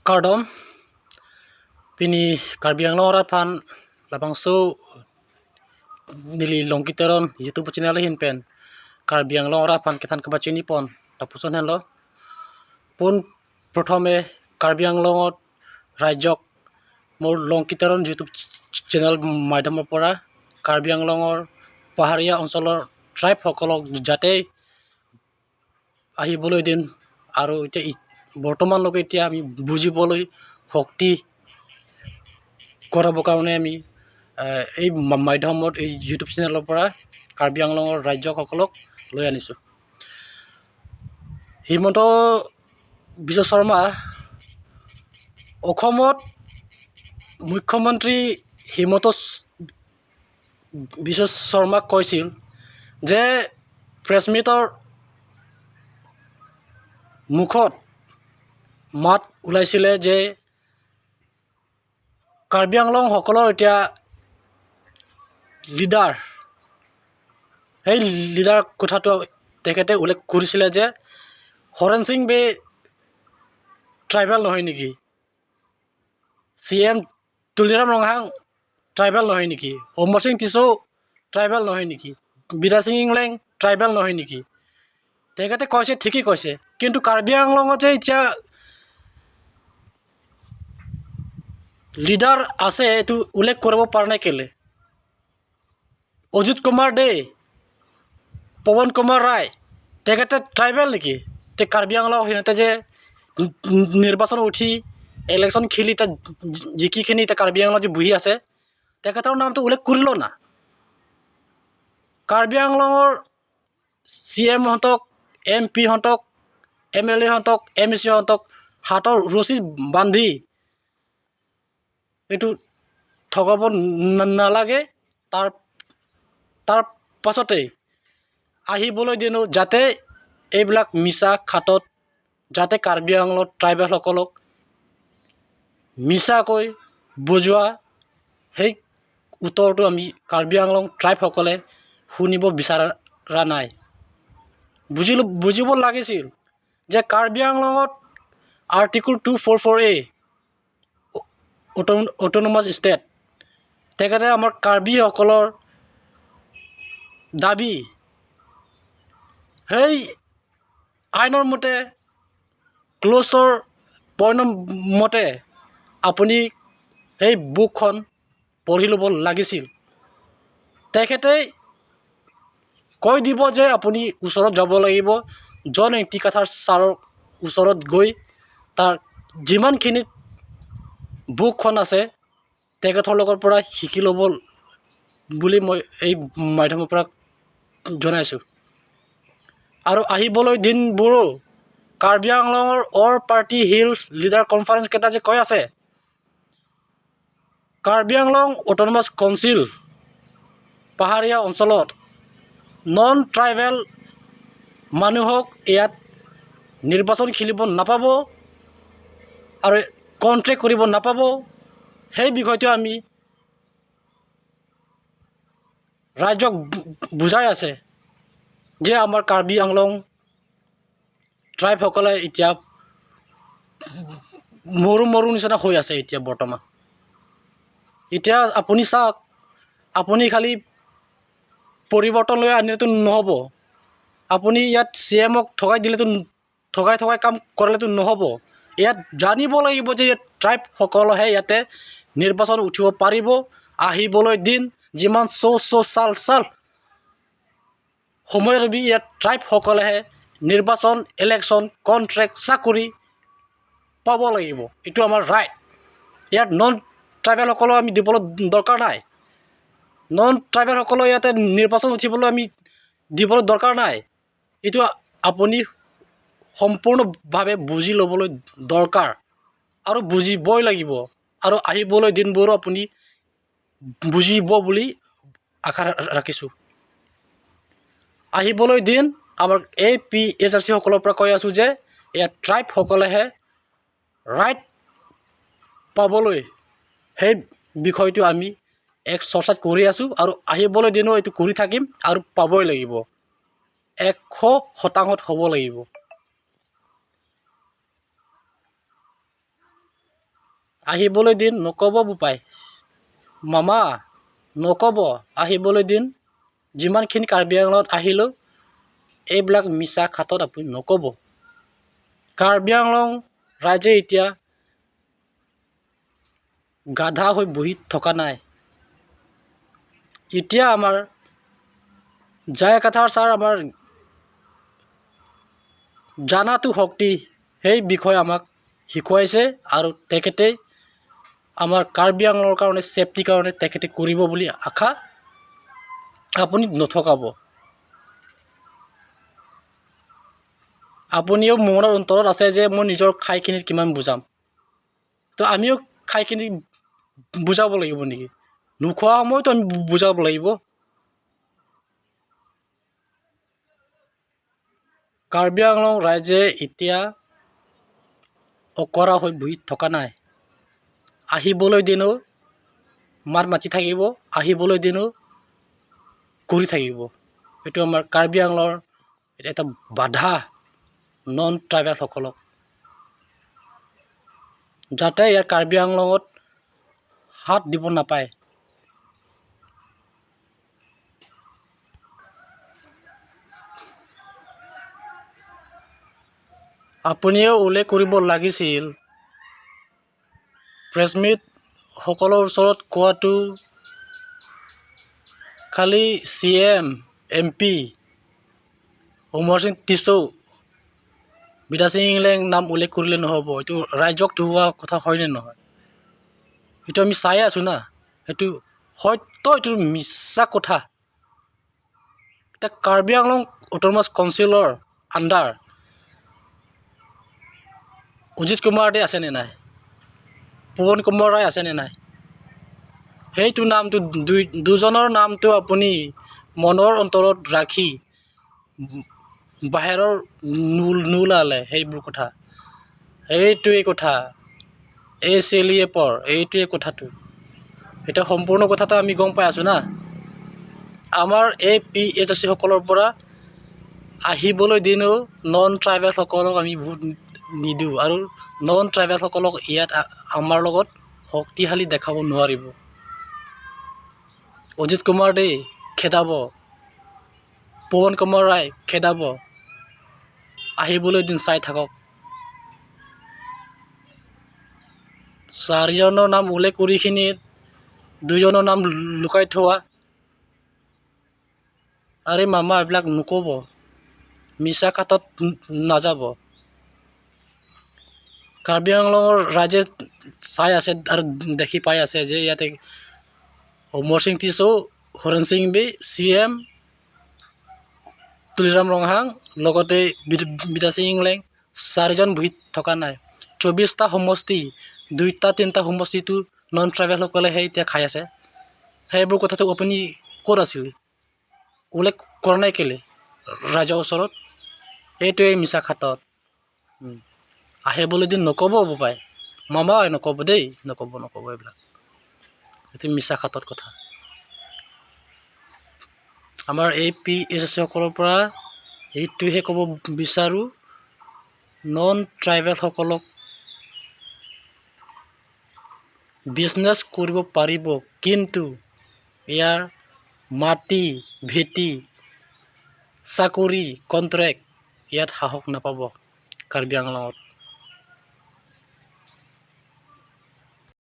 Kardom pini Karbi Anglong phan labangso nili Longkitaron YouTube channel hin pen Karbi Anglong phan kethan kbachini pon lapuson henlo পোন প্ৰথমে কাৰ্বি আংলঙত ৰাজ্যক মোৰ লংকিতাৰণ YouTube channel মাধ্যমৰ পৰা কাৰ্বি আংলঙৰ পাহাৰীয়া অঞ্চলৰ ট্ৰাইবসকলক যাতে আহিবলৈ দিম আৰু এতিয়া বৰ্তমানলৈকে এতিয়া আমি বুজিবলৈ শক্তি কৰাবৰ কাৰণে আমি এই মাধ্যমত এই ইউটিউব চেনেলৰ পৰা কাৰ্বি আংলঙৰ ৰাজ্যসকলক লৈ আনিছোঁ। হিমন্ত বিশ্ব শৰ্মা অসমত মুখ্যমন্ত্ৰী হিমন্ত বিশ্ব শৰ্মাক কৈছিল যে প্ৰেছ মিটৰ মুখত মাত ওলাইছিলে যে কাৰ্বি আংলংসকলৰ এতিয়া লিডাৰ, সেই লিডাৰ কথাটো তেখেতে উল্লেখ কৰিছিলে যে হৰেণ সিং বে ট্ৰাইবেল নহয় নেকি, C M Tuliram Ronghang tribal নহয় নেকি, অমৰ সিং টিছৌ ট্ৰাইবেল নহয় নেকি, বিৰা সিং ইংলেং ট্ৰাইবেল নহয় নেকি। তেখেতে কৈছে, ঠিকেই কৈছে, কিন্তু কাৰ্বি আংলঙত যে এতিয়া লিডাৰ আছে এইটো উল্লেখ কৰিব পৰা নাই কেলে। অজিত কুমাৰ দে, পৱন কুমাৰ ৰায় তেখেতে ট্ৰাইবেল নেকি? তে কাৰ্বি আংলং সিহঁতে যে নিৰ্বাচন উঠি ইলেকশ্যন খেলি তাত জিকিখিনি এতিয়া কাৰ্বি আংলঙত যে বহি আছে তেখেতৰ নামটো উল্লেখ কৰিল না। কাৰ্বি আংলঙৰ চি এমহঁতক, এম পিহঁতক, এম এল এহঁতক, এম ই চিহঁতক হাতৰ ৰছী বান্ধি এইটো ঠগাব নালাগে। তাৰ তাৰ পাছতেই আহিবলৈ দিনো যাতে এইবিলাক মিছা খাটত যাতে কাৰ্বি আংলঙত ট্ৰাইবেলসকলক মিছাকৈ বুজোৱা সেই উত্তৰটো আমি কাৰ্বি আংলং ট্ৰাইবসকলে শুনিব বিচৰা নাই। বুজিব লাগিছিল যে Karbi আংলঙত article 244A autonomous state, তেখেতে আমাৰ কাৰ্বিসকলৰ দাবী সেই আইনৰ মতে ক্ল'জৰ পইণ্টৰ মতে আপুনি সেই বুকখন পঢ়ি ল'ব লাগিছিল। তেখেতে কৈ দিব যে আপুনি ওচৰত যাব লাগিব, জন এংটিকাথাৰ ছাৰৰ ওচৰত গৈ তাৰ যিমানখিনি বুকখন আছে তেখেতৰ লগৰ পৰা শিকি ল'ব বুলি মই এই মাধ্যমৰ পৰা জনাইছোঁ। আৰু আহিবলৈ দিনবোৰো কাৰ্বি আংলঙৰ অল পাৰ্টি হিলছ লিডাৰ কনফাৰেঞ্চকেইটা যে কৈ আছে কাৰ্বি আংলং অট'নমাছ কাউন্সিল পাহাৰীয়া অঞ্চলত নন ট্ৰাইবেল মানুহক ইয়াত নিৰ্বাচন খেলিব নাপাব আৰু কণ্ট্ৰেক্ট কৰিব নাপাব, সেই বিষয়টো আমি ৰাইজক বুজাই আছে যে আমাৰ কাৰ্বি আংলং ট্ৰাইবসকলে এতিয়া মৰো মৰো নিচিনা হৈ আছে এতিয়া বৰ্তমান। এতিয়া আপুনি চাওক, আপুনি খালি পৰিৱৰ্তন লৈ আনিলেতো নহ'ব, আপুনি ইয়াত চি এমক ঠগাই দিলেতো ঠগাই ঠগাই কাম কৰালেতো নহ'ব। ইয়াত জানিব লাগিব যে ইয়াত ট্ৰাইবসকলেহে ইয়াতে নিৰ্বাচন উঠিব পাৰিব। আহিবলৈ দিন যিমান চ' চাল চাল সময় ৰবি ইয়াত ট্ৰাইবসকলেহে নিৰ্বাচন, ইলেকশ্যন, কণ্ট্ৰেক্ট, চাকৰি পাব লাগিব, এইটো আমাৰ ৰাইট। ইয়াত নন ট্ৰাইবেলসকলক আমি দিবলৈ দৰকাৰ নাই, নন ট্ৰাইবেলসকলক ইয়াতে নিৰ্বাচন উঠিবলৈ আমি দিবলৈ দৰকাৰ নাই। এইটো আপুনি সম্পূৰ্ণভাৱে বুজি ল'বলৈ দৰকাৰ আৰু বুজিবই লাগিব আৰু আহিবলৈ দিনবোৰো আপুনি বুজিব বুলি আশা ৰাখিছোঁ। আহিবলৈ দিন আমাৰ এ পি এইচ আৰ চিসকলৰ পৰা কৈ আছোঁ যে ইয়াত ট্ৰাইবসকলেহে ৰাইট পাবলৈ সেই বিষয়টো আমি এক চৰ্চাত কৰি আছোঁ আৰু আহিবলৈ দিনো এইটো কৰি থাকিম আৰু পাবই লাগিব, 100% হ'ব লাগিব। আহিবলৈ দিন নক'ব বোপাই, মামা নক'ব। আহিবলৈ দিন যিমানখিনি কাৰ্বি আংলঙত আহিলেও এইবিলাক মিছা খাতত আপুনি নক'ব। কাৰ্বি আংলং ৰাইজে এতিয়া গাধা হৈ বহি থকা নাই। এতিয়া আমাৰ জয়কাথাৰ ছাৰ আমাৰ জানাটো শক্তি, সেই বিষয়ে আমাক শিকুৱাইছে আৰু তেখেতে আমাৰ কাৰ্বি আংলঙৰ কাৰণে, ছেফটিৰ কাৰণে তেখেতে কৰিব বুলি আশা। আপুনি নথকাব। আপুনিও মনৰ অন্তৰত আছে যে মই নিজৰ খাইখিনিত কিমান বুজাম, তো আমিও খাইখিনি বুজাব লাগিব নেকি? নোখোৱা সময়তো আমি বুজাব লাগিব। কাৰ্বি আংলং ৰাইজে এতিয়া অকৰা হৈ বহি থকা নাই। আহিবলৈ দিনো মাত মাতি থাকিব, আহিবলৈ দিনো কৰি থাকিব। এইটো আমাৰ কাৰ্বি আংলঙৰ এটা বাধা নন ট্ৰাইবেলসকলক, যাতে ইয়াৰ কাৰ্বি আংলঙত হাত দিব নাপায়। আপুনিও উল্লেখ কৰিব লাগিছিল। প্ৰেছমিট সকলৰ ওচৰত কোৱাটো খালি চি এম, এম পি অমৰ সিং টিছৌ, বিদাসিং ইংলেং নাম উল্লেখ কৰিলে নহ'ব। এইটো ৰাইজক ধোৱা কথা হয়নে নহয়? সেইটো আমি চাই আছোঁ না। সেইটো সত্য, এইটো মিছা কথা। এতিয়া কাৰ্বি আংলং অট'নমাছ কাউন্সিলৰ আণ্ডাৰ অজিত কুমাৰ দে আছেনে নাই? পৱন কুমাৰ ৰায় আছেনে নাই? সেইটো নামটো দুজনৰ নামটো আপুনি মনৰ অন্তৰত ৰাখি বাহিৰৰ নোলালে সেইবোৰ কথা। সেইটোৱেই কথা। এই চেলিয়ে পৰ এইটোৱে কথাটো। এতিয়া সম্পূৰ্ণ কথাটো আমি গম পাই আছোঁ না। আমাৰ এই পি এইচ চিসকলৰ পৰা আহিবলৈ দিনো নন ট্ৰাইবেলসকলক আমি ভোট নিদিওঁ আৰু নন ট্ৰাইবেলসকলক ইয়াত আমাৰ লগত শক্তিশালী দেখাব নোৱাৰিব। অজিত কুমাৰ দেই খেদাব, পৱন কুমাৰ ৰায় খেদাব। আহিবলৈ দিন চাই থাকক। চাৰিজনৰ নাম উল্লেখ কৰিখিনি দুজনৰ নাম লুকাই থোৱা। আৰে মামা, এইবিলাক নক'ব, মিছা খাতত নাযাব। কাৰ্বি আংলঙৰ ৰাইজে চাই আছে আৰু দেখি পাই আছে যে ইয়াতে Amar Singh Tisso, Haren Singh B, C M Tuliram Ronghang, লগতে বিদাসিং ইংলেং চাৰিজন বহি থকা নাই। 24টা সমষ্টি, দুইটা তিনিটা সমষ্টিটো নন ট্ৰাইবেলসকলেহে এতিয়া খাই আছে। সেইবোৰ কথাটো আপুনি ক'ত আছিল? উল্লেখ কৰা নাই কেলে ৰাইজৰ ওচৰত? এইটোৱেই মিছা খাতত আহিবলৈ দিন নক'ব বোপাই, মামা, নক'ব দেই, নক'ব, নক'ব এইবিলাক। এইটো মিছা খাতত কথা। আমাৰ এই পি এইচ সকলৰ পৰা এইটোহে ক'ব বিচাৰোঁ, নন ট্ৰাইবেলসকলক বিজনেছ কৰিব পাৰিব, কিন্তু ইয়াৰ মাটি ভেটি, চাকৰি, কণ্ট্ৰেক্ট ইয়াত সাহস নাপাব কাৰ্বি আংলঙত।